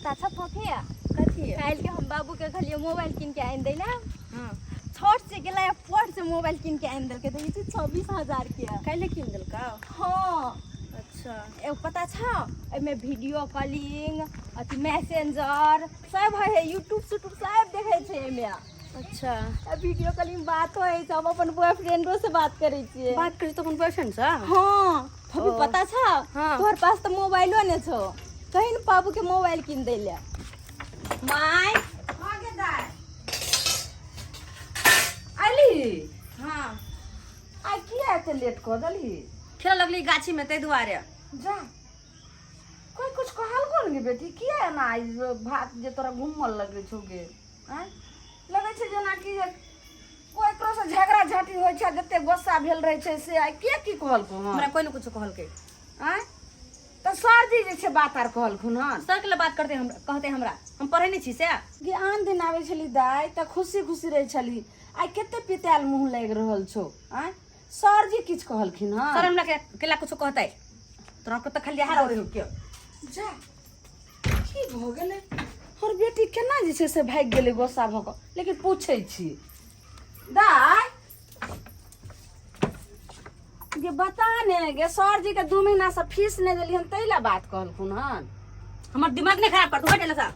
पता छ फफिया? कथी? काल्हि के हम बाबू के कहलियै मोबाइल कीन के आनि दै लए। हाँ। छोट से गेलै, पट से मोबाइल कीन के आनि देलकै। देखै छी, 26,000 के। काल्हि कीन देलकौ? हाँ। अच्छा। एगो पता छ, एहिमे वीडियो कॉलिंग, अथी मैसेंजर सब होइ है, यूट्यूब सूट्यूब सब देखै छै एहिमे। अच्छा। आ वीडियो कॉलिंग बात होइ छै, हम अपन बॉयफ्रेंडो से बात करै छियै। बात करै छी तो अपन बॉयफ्रेंड से? हाँ फफी। ओ। पता छ? हाँ। तोहर पास तऽ मोबाइलो ने छौ, कहीं ने बाबू के मोबाइल कीन दै ले my. हाँ गे दाय, अयली? हाँ। आइ किया एते लेट कऽ देलही? खेल लगली गाछी में, ताहि दुआरे। जा, कोई कुछ कहलको ने गे बेटी? किया एना आइ भात जे तोरा घूमल लगै छौ गे? आँय, लगै छै जेनाकि जे कोई एकरो से झगड़ा झाँटी होइ छै, जते गुस्सा भेल रहै छै से। आइ के की कहलको हन? हमरा कोई ने कुछ कहलकै। आँय, तऽ सरजी जे छै बात आर कहलखुन हन? सर के बात करते हम, कहते हमरा, हम पढ़े नहीं छी से। गे, आन दिन आबै छली दाइ तऽ खुशी खुशी रहै छली, आइ कते पितायल मुँह लागि रहल छौ। आँय, सरजी किछु कहलखिन हन? सर हमरा के केला कुछ कहते? तोरा के तऽ खाली हार हो के। जा, की भऽ गेलै? हमर बेटी केना जे छै से भागि गेलै गोस्सा भऽ कऽ? लेकिन पूछै छी। दाइ गे, बता ने गे, सरजी के 2 महीना से फीस नहि देलियन, ताहि लए बात कहलखुन हन? हमर दिमाग नहीं खराब कर तू, हट एला।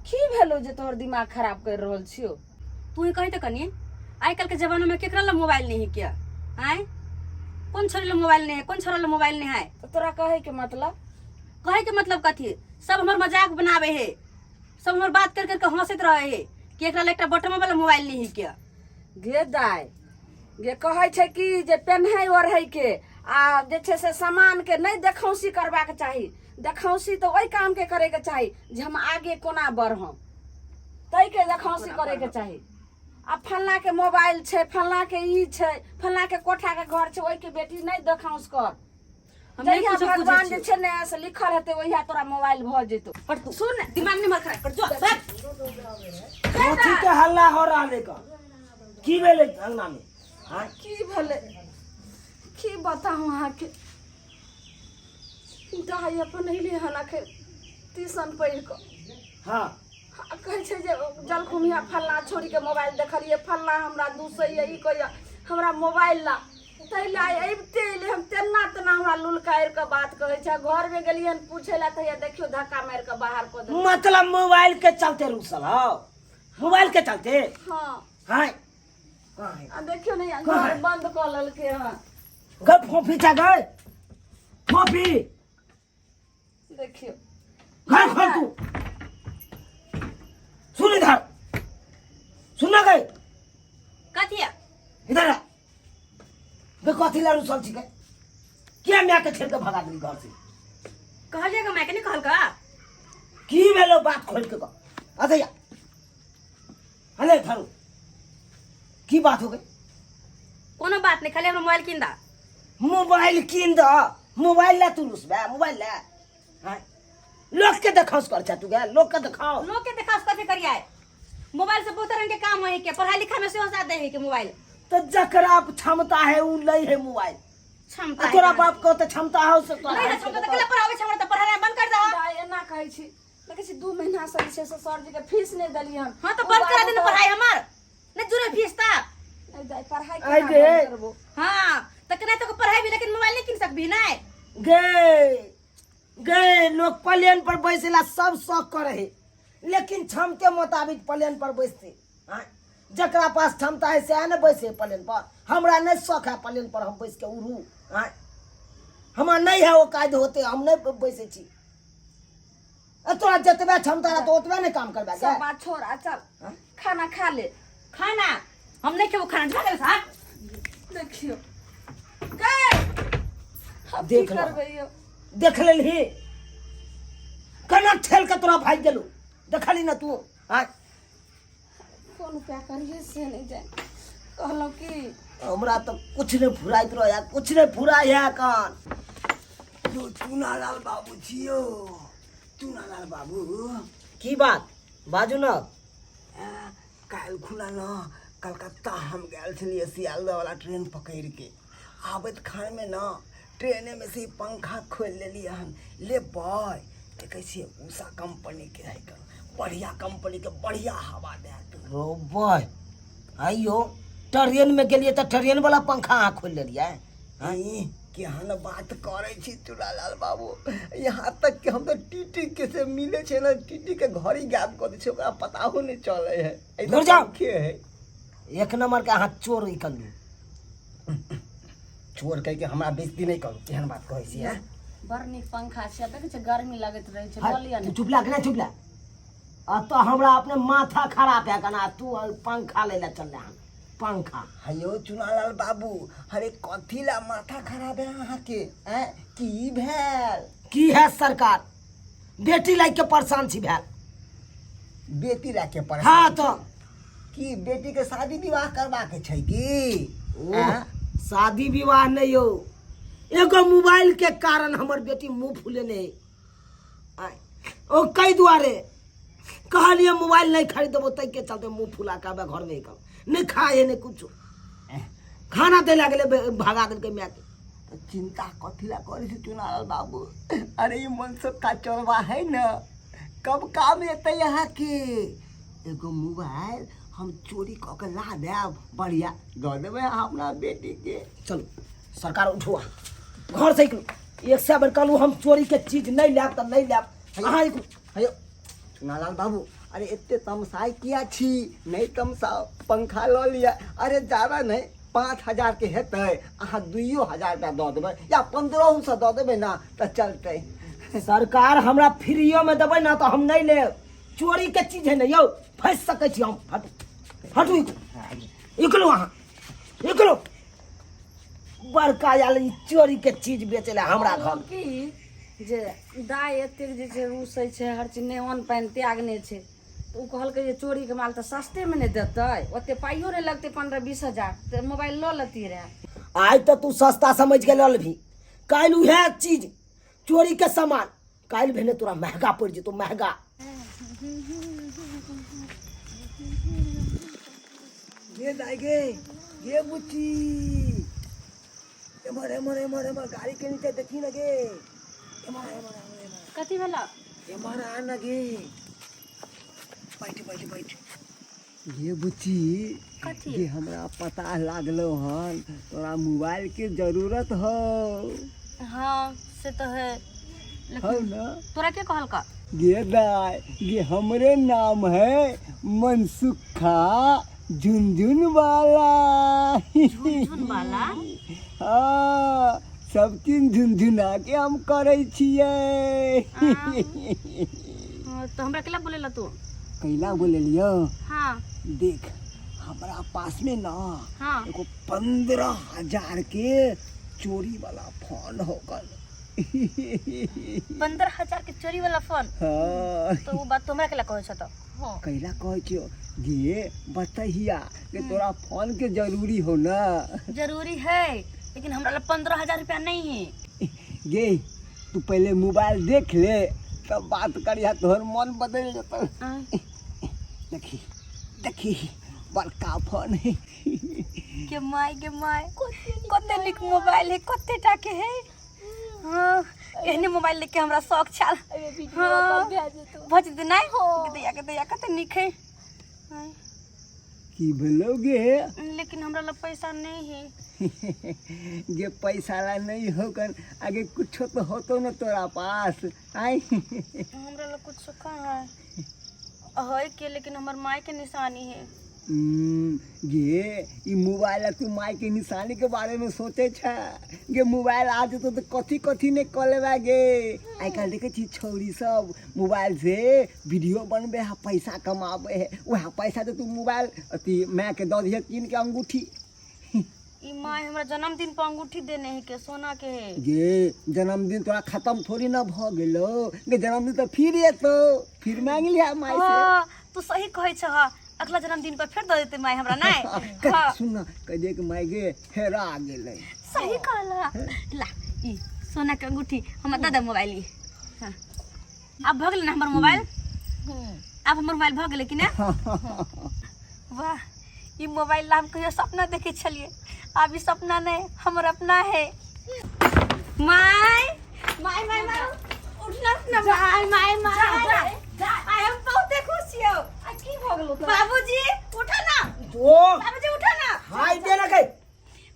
की भेलो जे तोहर दिमाग खराब कर रहल छियो? तू ही कही तऽ कनी, आइ काल्हि के जमाना में केकरा लग मोबाइल नहीं है क्या? आय, कौन छोरी लग मोबाइल नहीं है? कौन छोरा लग मोबाइल नहीं है? तऽ तोरा कहै के मतलब? कहे के मतलब कथी, सब हमर मजाक बनावे है, सब हमर बात कर करके हंसैत रहे है कि एकरा लग एकटा बटमा वाला मोबाइल नहीं है क्या। गे दाइ गे, कहै छै कि जे पेन्है ओढ़ै के आ जे छै से सामान के नहि देखौंसी करबाक चाही। देखौंसी तऽ ओहि काम के करे के चाही जे हम आगे कोना बढ़म, ताहिके देखौंसी करे के चाही। आ फल्लाँ के मोबाइल छै, फल्लाँ के ई छै, फल्लाँ के कोठा के घर छै, ओहिके बेटी नहि देखौंस कर। हम नहि जहिया कुछो बुझै भगवान जे छियौ। छै ने से लिखल हेतै, ओहिया तोरा मोबाइल भऽ जेतौ। पर तू सुन, दिमाग नहीं मत खराब कर, जो भाग। कथी के हल्ला हो रहल है? का की भेलै अंगना में? हाँ? की भेलै, की बताउ अहाँके दाइ। अपन अयलै हन अखन ट्यूशन पढ़ि कऽ। आ कहै छै जे जलखुमिया फल्लाँ छोड़ीके मोबाइल देखलियै, फल्लाँ हमरा दूसैए, ई कहैए हमरा मोबाइल ला। ताहि लए आइ अबिते अयलै हम, तेना तेना हमरा लुलकारि कऽ बात कहै छै। आ घरमे गेलियै हन पूछै लए तऽ हैया देखियौ, धक्का मारि कऽ बाहर कऽ देलकै। मतलब मोबाइल के चलते रुसल हो, मोबाइल के चलते? हाँ। हाँ, कहाँ है? आ देखियौ ने, कहाँ घर है? बंद कऽ लेलकै हन। गए फोफी चा, गए फोफी। देखियौ। घर खोल तू। सुन, इधर सुन ना गए। कथी है? इधर आ बे। कथी ला रुसल छी? किया माय के छेड़ के भगा देली घर से? कहलियै गे माय के, नहीं कहलका? की भेलो, बात खोल के कह। अरे अरे धरू, की बात हो गई? कोनो बात नहीं, खाली हमरा मोबाइल कीन दा। मोबाइल कीन द? मोबाइल ला तू रुसबे? मोबाइल ला? हाँ? लोग के देखाउस कर तू गे, लोग के देखाओ। लोग के देखास कथी करिए? मोबाइल से बहुत रंग के काम है के, पढ़ाई लिखाई में सेहो साथ दे है के मोबाइल। तो जकरा क्षमता है उ लै है मोबाइल। क्षमता आ है तोरा कहाँ? बाप को तो क्षमता है से तोरा। नहीं है क्षमता तऽ केला पढ़ाबै छै हमरा? तऽ पढ़ाई बंद कर दह। दाइ, एना कहै छी, देखै छी, 2 महीना से जे छै से सरजी के फीस नहि देलियै हन। हाँ, तऽ बंद करा दे ने पढ़ाई हमर, नहीं जुड़े फीस तऽ। नहि दाइ, पढ़ाई आइ केना गे। बंद करबो? हाँ, तऽ केना तो पढ़ाई भी, लेकिन मोबाइल नहीं कीन सकबी नहीं? गे गे, लोग प्लेन पर बैसेला सब शौक करे है, लेकिन क्षमते मुताबिक प्लेन पर बैसते। हाँ? जकरा पास क्षमता है से ने बैसे प्लेन पर। हमरा नहीं शौक है प्लेन पर हम बैस के उड़ू। हाँ, हमरा नहीं है वो काज होते, हम नहीं बैसे छी। आ तोरा जतबे क्षमता रहतो ओतबे ने काम करबे। सब बात छोड़, आ चल, खाना खा ले। खाना हम नहीं खेबो खाना, झा गेल साहब। देखियौ गै, आब की देख लो। करबै यौ? देख लेलही केना ठेल के तोरा भागि गेलू, देखली ना तू? हाँ? कोन उपाय करियै से नहि जानि। कहलहुँ कि हमरा तऽ कुछ नहि फुराइत रहै, कुछ नहि फुराइ है कान। यौ चूनालाल बाबू छियौ, चूनालाल बाबू? की बात, बाजू न। काल्हि खुना न कलकत्ता हम गेल छलियै सियालदह वाला ट्रेन पकड़ि के। आबैत खानमे न ट्रेने में से ई पंखा खोलि लेलियै हन। लेबै, देखै छियै उषा कंपनी के है, बढ़िया कंपनी के, बढ़िया हवा देत। रो बॉय, आइयो ट्रेन में गेलियै तऽ ट्रेन वाला पंखा अहाँ खोलि लेलियै? ई केहन बात करै छी चुनालाल बाबू? यहाँ तक कि हम तऽ टीटी के से मिले छै ने, टीटी के घड़ी गायब कऽ दै छै, ओकरा पताहो नहि चलै है। एहि दूर जाउ। पंखे है। एक नंबर के अहाँ चोर निकलू। चोर कहि के हमरा बेइज्जती नहि करू। केहन बात कहै छी हैं? बड़ नीक पंखा छै। देखै छै, गर्मी लगैत रहै छै, लऽ लिअ तू ने। चुप लाग ने, चुप लाग। अतऽ हमरा अपने माथा खराब है कना, तू पंखा लै लए चलले हन पंखा। हेयो चुनालाल बाबू, अरे कथी ला माथा खराब है अहाँके? आँय, की भेल? की है सरकार, बेटी लाइक के परेशान छी भेल। बेटी ला के परेशान? हाँ तऽ। की बेटी के शादी विवाह करबाके छै की? ओ आँय? शादी विवाह नहीं हो, एगो मोबाइल के कारण हमर बेटी मुंह फूलेने है। आय, ओ कई दुआरे कहलिए मोबाइल नहीं खरीदबो, तै के चलते मुंह फुला के आबे घर में ही नहीं खाए नहीं कुछ, खाना दे लागले भगा देलकै माय के। तऽ चिंता कथी ला करै छी चुनालाल बाबू? अरे ई मनसुख चोरबा है न, कब काम एतै अहाँके? एगो मोबाइल हम चोरी कऽ के ला देब, बढ़िया दऽ देबै अहाँ अपना बेटी के। चलो सरकार, उठो अहाँ घर से निकलू। एक सए बेर कहलू हम चोरी के चीज नहीं लायब तऽ नहीं लायब, अहाँ निकलू। हेयौ चुनालाल बाबू, अरे एते तमसाइ किया छी? नहि तमसाउ, पंखा लऽ लिअ। अरे ज्यादा नहि, 5,000 के हेतै। अहाँ 2,000 रुपया दऽ देबै या 1,500 दऽ देबै ने तऽ चलतै। सरकार, हमरा फ्रीओ में देबै ना तऽ हम नहीं लेब। चोरी के चीज है ना यौ, फंसि सकै छी हम। हटू हटू, निकलू निकलू अहाँ निकलू। बड़का आयल ई चोरी के चीज बेचै लए हमरा घर। की जे दाइ एतेक जे छै रूसै छै, हर चीज नहि अन्न पानि त्यागने छै, तऽ ओ कहलकै जे चोरीके माल तऽ सस्तेमे नहि देतै, ओते पाइयो नहि लगतै, 15-20 हजार तऽ मोबाइल लऽ लेती रहए। आइ तऽ तू सस्ता समझ के लऽ लेबही, काल्हि उएह चीज चोरी के सामान काल्हि भेने तोरा महगा पड़ि जेतौ, महगा। गे दाइ गे, गे बुच्ची, एम्हर एम्हर एम्हर एम्हर, गाड़ी के नीचे देखी न गे, एम्हर एम्हर एम्हर एम्हर। कथी भेला? एम्हर आ न गे, बैठ बैठ बैठ गे बुच्ची। कथी? जे हमरा पता लागलो हन तोरा मोबाइल के जरूरत हो। हाँ, से तो है। हो लेकिन ना? तोरा के कहलका? गे दाई गे, हमरे नाम है मनसुखा झुनझुन वाला। झुनझुन वाला? हाँ, सब चीज झुनझुना के हम करै छियै। हाँ, तो हमरा केला बोलेला तू? कैला बोलेलियो? हाँ। देख, हमरा पास में ना एगो 15,000 के चोरी वाला फोन हो गल। 15,000 के चोरी वाला फोन? हाँ। तो वो बात तो हमरा केला कहै छ तो? हाँ। कैला कहै छियो गे, बतहिया कि तोरा फोन के जरूरी हो ना? जरूरी है, लेकिन हमरा ला 15,000 रुपया नहीं है। गे, तू पहले मोबाइल देख ले, तब बात करिहा, तोहर मन बदल जेतौ। देखी देखी, बड़का फोन है। के my, के my, कते नीक मोबाइल है, कते टाके है। हाँ, एहने मोबाइल लेके हमरा शौक छल। हाँ, भऽ जेतै नहि? के दैया, के दैया, कते नीक है। हाँ, की भेलौ गे? लेकिन हमरा लग पैसा नहीं है। गे, पैसा ला नहीं होकन, आगे कुछो तो होतो न तोरा पास आई? हमरा लग कुछ कहाँ है, है के, लेकिन हमर माय के निशानी है। गे, ई मोबाइल आ तू माय के निशानी के बारे में सोचे छ? गे, मोबाइल आ जेतो तऽ कथी कथी नहि कऽ लेबे गे। आइ काल्हि देखै छी छौरी सब मोबाइल से वीडियो बनबे है, पैसा कमाबे है। वएह पैसा तऽ तू मोबाइल अथी माय के दऽ दिहे कीन के अंगूठी। ई माय हमरा जन्मदिन पर अंगूठी देने है के, सोना के है। गे, जन्मदिन तोरा खत्म थोड़ी ना भऽ गेलो गे? जन्मदिन तऽ फिर एतो, फिर मांगि लिहा माय से। हाँ, तू सही कहै छ। अगला जन्मदिन पर फिर दऽ देते माय हमरा, नहीं? हाँ। सुन ना, कह दे कि माय गे हेरा गेलै। सही कहला। ला, ई सोना के अंगूठी हमर दादा मोबाइल ई। हाँ। आब भऽ गेलै ने हमर मोबाइल? आब हमर मोबाइल भऽ गेलै कि ने? वाह, ई मोबाइल ला हम कहियो सपना देखै छलियै, आब ई सपना नहि, हमर अपना है। My my my my उठना उठना my my my आइ हम बहुते खुश छियौ। आ की भऽ गेलौ तोरा? बाबूजी उठो ना। ओ बाबूजी उठो ना। हाय दे ना गई।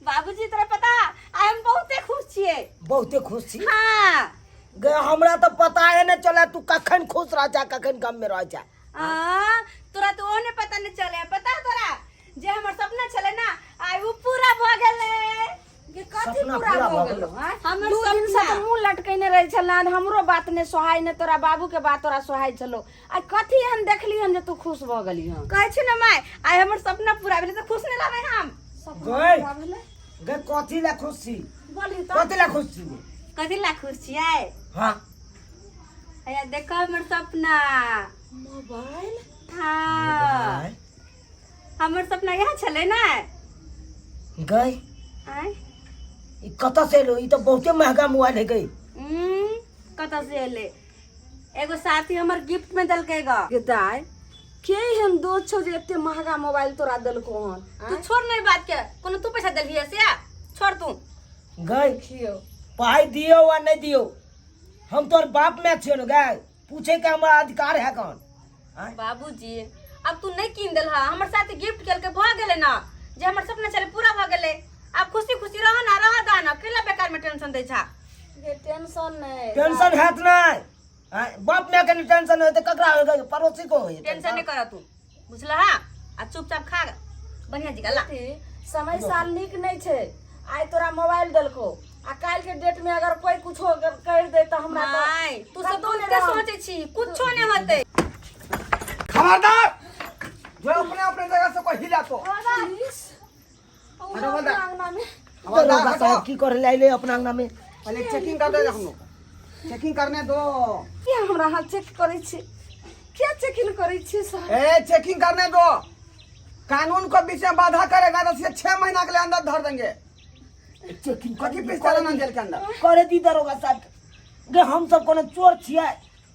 बाबूजी तोरा पता आइ हम बहुते खुश छियै। बहुते खुश छी? हाँ। गे हमरा तो पता है न चला तू कखन खुश रह जा कखन गम में रह जा। आ तोरा तो ओने पता नहीं चले, पता है तोरा जे हमर सपना छले ना आइ उ पूरा भ गेलै। गे कथी सपना पूरा पूरा भऽ भऽ गेलौ? गेलौ। आँय? हमर दू दिन से सपना। तऽ मुँह लटकेने रहै छलै, हमरो बात नहि सोहाय ने तोरा बाबू के बात तोरा सोहाय छलौ। आइ कथी एहन देखली हन जे तू खुश भऽ गेली हन? कहै छी ना माय आइ हमर सपना पूरा भेलै तऽ खुश नहि रहबै हम? सपना गई। पूरा भेलै? गे कथी ला खुश छी? बोलही तऽ। कथी ला खुश छी? कथी ला खुश छियै? हाँ। हैया देखो हमर सपना। मोबाइल? हाँ हमर सपना इएह छलै ने। गई आँय ई कतऽ से एलो? ई तऽ बहुते महंगा मोबाइल है गई। कतऽ से एलै? एगो साथी हमर गिफ्ट में देलकै ग। गे दाय के एहन दोस्त छौ जे एते महंगा मोबाइल तोरा देलको हन? तू छोड़ नहीं बात के, कोनो तू पैसा देलही से छोड़ तू। गई देखियौ पाई दियो वा नहीं दियो हम तोर बाप में छियो न गए, पूछे के हमरा अधिकार है कौन? आँय? बाबूजी अब तू नहीं कीन देलहा, हमर साथी गिफ्ट केलकै भऽ गेलै ना, जे हमर सपना छलै पूरा भऽ गेलै। आब खुशी खुशी रह ना, रह दा ना, केला बेकार में टेंशन दै छा? गे टेंशन नहीं। टेंशन हैत नहीं। आँय? बाप में के टेंशन होय त ककरा होय गई? पड़ोसी को होय। टेंशन नहीं कर तू, बुझलहा? आ चुपचाप खा बढ़िया जी ला। समय साल नीक नहीं छै, आइ तोरा मोबाइल देलको आ काल्हि के डेट में अगर कोई कुछो कर दे तऽ हमरा तऽ माय तू सब कतौ नहि बहुते रहब। सोचै छी, कुछो नहीं होतै। खबरदार जो अपने अपने जगह से कोई हिला तो पुलिस हटो बोल दे। अंगना में खबरदार दरोगा हटो। साहब की करे ले आइले अपना अंगना में? पहले चेकिंग कर दे, हम लोग चेकिंग करने दो। किया हमरा अहाँ चेक करै छी? किया चेकिंग करै छी सर? ए चेकिंग करने दो, कानून को बीच में बाधा करेगा तो सीधे 6 महीना के लिए अंदर धर देंगे। चेकिंग कथी पिस्ता ना जेल के अंदर करे दी दरोगा साहब गे, हम सब कोनो चोर छियै,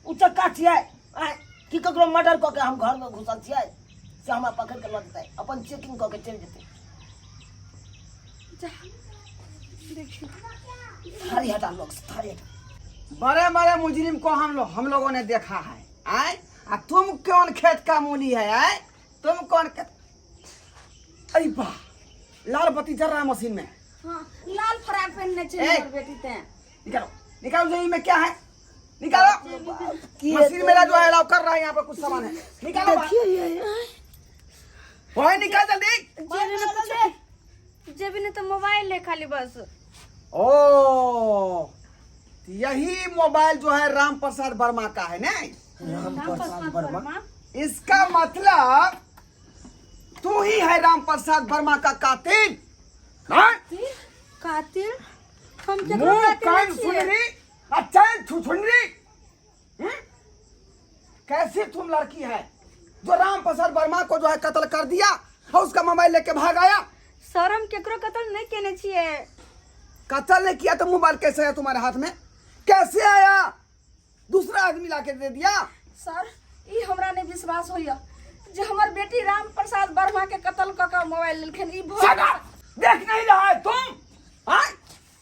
उचक्का छियै आँय, कि ककरो मर्डर कऽ के हम घर में घुसल छियै से हमरा पकड़ के लऽ जेतै? अपन चेकिंग कऽ के चलि जेतै। थारी हटा लोग, थारी हटा। बड़े बड़े मुजरिम को हम लोगों ने देखा है आए, आ तुम कौन खेत का मूली है आए? तुम कौन खेत? अरे वाह लाल बत्ती जल रहा है मशीन में। हाँ लाल फ्रॉक पहनने छै ए। हमर बेटी ते। निकालो निकालो, जमीन में क्या है निकालो। की मशीन मेरा जो है अलाउ कर रहा है, यहाँ पर कुछ सामान है निकालो बाहर। देखिए ये वही निकाल जल्दी। जेबी में कुछ, जेबी में तो मोबाइल है खाली बस। ओ यही मोबाइल जो है राम प्रसाद वर्मा का है ना? राम प्रसाद वर्मा। इसका मतलब तू ही है राम प्रसाद वर्मा का कातिल। हाँ? कातिल? हम केकरो मुंह कातिल कान नहि छियै। सुनरी और चैन छुछुनरी। कैसी तुम लड़की है जो राम प्रसाद वर्मा को जो है कत्ल कर दिया और उसका मोबाइल लेके भाग आया? सर हम केकरो कत्ल नहीं केने छियै। कत्ल नहीं किया तो मोबाइल कैसे आया तुम्हारे हाथ में? कैसे आया? दूसरा आदमी लाके दे दिया। सर ई हमरा नहीं विश्वास होइया जे हमर बेटी राम प्रसाद वर्मा के कत्ल कऽ के मोबाइल लेलखिन। ई भऽ Shut up! देख नहीं रहा है तुम? हाँ?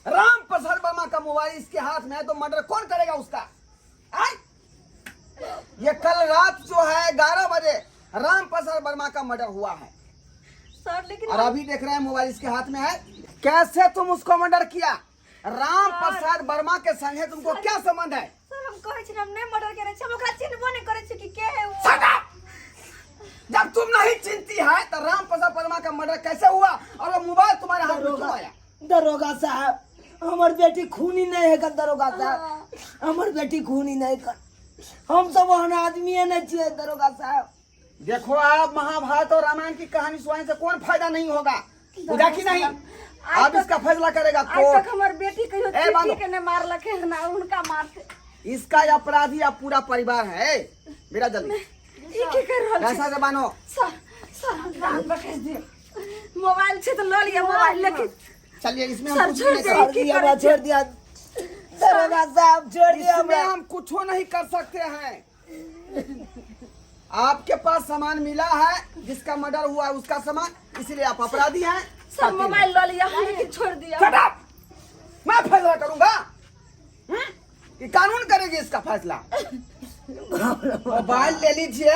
राम प्रसाद वर्मा का मोबाइल इसके हाथ में है तो मर्डर कौन करेगा उसका? आय? ये कल रात जो है 11 बजे राम प्रसाद वर्मा का मर्डर हुआ है सर लेकिन और अभी देख रहे हैं मोबाइल इसके हाथ में है। कैसे तुम उसको मर्डर किया? राम प्रसाद वर्मा के संगे तुमको क्या संबंध है? सर हम कहै छी हम नहीं मर्डर केने छी, हम ओकरा चिन्हबो नहीं करै छी कि के है उ। Shut up! जब तुम नहीं चिनती है तो राम प्रसाद वर्मा का मर्डर कैसे हुआ और वो मोबाइल तुम्हारे हाथ में क्यों आया? दरोगा साहब हमर बेटी खूनी नहीं है कर दरोगा साहब, हमर बेटी खूनी नहीं कर, हम सब ओहन आदमी है नहीं छियै दरोगा साहब। देखो आप महाभारत और रामायण की कहानी सुनाने से कौन फायदा नहीं होगा, बुझा कि नहीं? अब इसका फैसला करेगा आइ तक कोर्ट। हमर बेटी कहियो ए, बांधो। चीटी के नहीं मारलकै हन आ हुनका मारते। इसका अपराधी अब पूरा परिवार है। मेरा जल्दी ई की कर रहल छी? ऐसा से बानो। सर सर हमरा बख्श दियौ, मोबाइल छै तऽ लऽ लिअ मोबाइल, लेकिन चलिए इसमें हम सर, कुछ छोड़ नहीं दे। कर छोड़ दिया हमरा, छोड़ दिया दरोगा साहब, छोड़ दिया इसमें हमरा। हम कुछ नहीं कर सकते हैं। आपके पास सामान मिला है जिसका मर्डर हुआ है उसका सामान, इसलिए आप अपराधी हैं। सर मोबाइल लऽ लिअ, लेकिन छोड़ दिअ। Shut up! मैं फैसला करूंगा? हम्म? ये कानून करेगी इसका फैसला। मोबाइल ले लीजिए।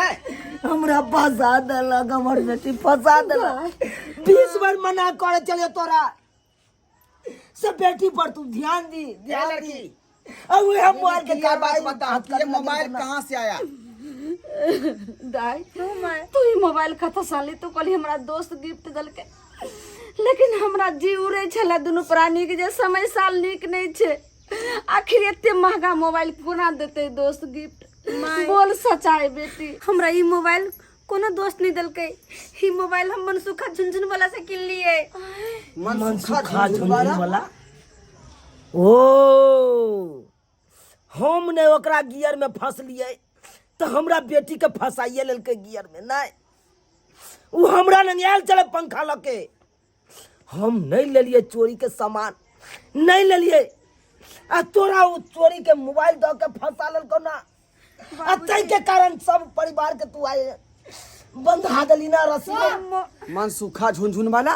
हमरा फंसा देलक, हमर बेटी फंसा देलक। 20 बार मना करे चलिए तोरा से, बेटी पर तू ध्यान दी, ध्यान दी। लड़की। और वह मोबाइल के ये बात कार्रवाई बता हाथ कि ये काटने मोबाइल लगे। कहाँ से आया? दाई, तू ही मोबाइल कतऽ सँ अनली? तू कहली हमरा दोस्त गिफ्ट देलकै, लेकिन हमरा जी उड़ै छलै दुनू प्राणीके जे समय साल नीक नहि छै। आखिर एते महगा मोबाइल कोना देतै दोस्त गिफ्ट? बोल सचाइ बेटी। हमरा ई मोबाइल कोनो दोस्त नहीं देलकै। ई मोबाइल हम मनसुखा झुनझुन वाला से किनलिए। मनसुखा मनसुखा झुनझुनवाला? झुनझुनवाला? ओ, हम नहि ओकरा गियर में फंसलियै तऽ हमरा बेटी के फंसाइए लेलकै गियर में। नहि, ओ हमरा लग आयल छलै पंखा लऽ के। हम नहि लेलियै, चोरी के सामान नहि लेलियै, आ तोरा ओ चोरी के मोबाइल दऽ के फंसा लेलकौ ना? आ ताहि के कारण सब परिवार के तू आए बंधा देली ना रस्सी में। मनसुखा झुनझुन वाला?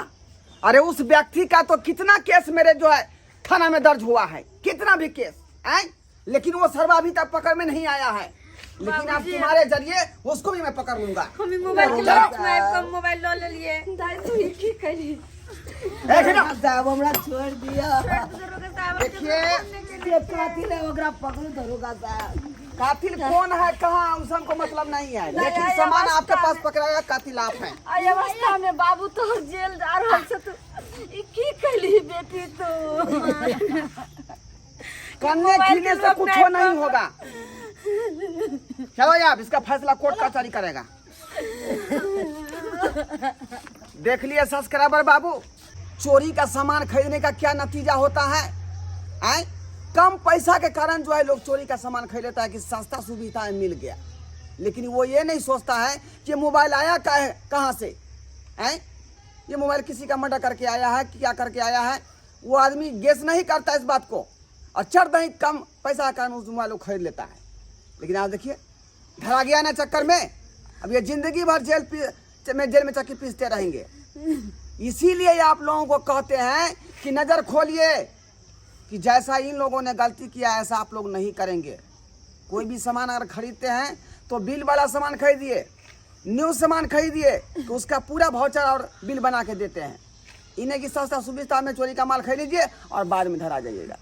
अरे, उस व्यक्ति का तो कितना केस मेरे जो है थाना में दर्ज हुआ है, कितना भी केस आए, लेकिन वो सरवा अभी तक पकड़ में नहीं आया है। लेकिन अब तुम्हारे जरिए उसको भी मैं पकड़ लूंगा। हम ई मोबाइल के लालच में आबि कऽ मोबाइल लऽ लेलिए। दाई, तू ई की करी? ए, सुनो। साहब, हमरा छोड़ दिया। दरोगा साहब। देखिए। जे कातिल है ओकरा पकड़ू दरोगा साहब। कातिल कौन है, कहाँ, उस हमको मतलब नहीं है, लेकिन नहीं, सामान अवस्था आपके पास में- पकड़ाया, कातिल आप हैं। एहि अवस्था में बाबू तोहर जेल जा रहल छ। तू ई की कैली बेटी तू? कन्ने खीने से कुछ नहीं होगा। चलो यार, इसका फैसला कोर्ट कचहरी करेगा। देख लिए सब्सक्राइबर बाबू, चोरी का सामान खरीदने का क्या नतीजा होता है? आए, कम पैसा के कारण जो है लोग चोरी का सामान खरीद लेता है कि सस्ता सुविधा मिल गया, लेकिन वो ये नहीं सोचता है कि मोबाइल आया का है, कहाँ से आए। ये मोबाइल किसी का मर्डर करके आया है, क्या करके आया है, वो आदमी गेस नहीं करता इस बात को और चढ़ दही कम पैसा के कारण उस मोबाइल को खरीद लेता है। लेकिन आज देखिए, धरा गया ना चक्कर में। अब ये जिंदगी भर जेल में जेल में चक्की पीसते रहेंगे। इसीलिए आप लोगों को कहते हैं कि नज़र खोलिए कि जैसा इन लोगों ने गलती किया, ऐसा आप लोग नहीं करेंगे। कोई भी सामान अगर खरीदते हैं तो बिल वाला सामान खरीदिए, न्यू सामान खरीदिए, तो उसका पूरा भाउचर और बिल बना के देते हैं। इन्हें की सस्ता सुविधा में चोरी का माल खरीद लीजिए और बाद में धरा जाइएगा।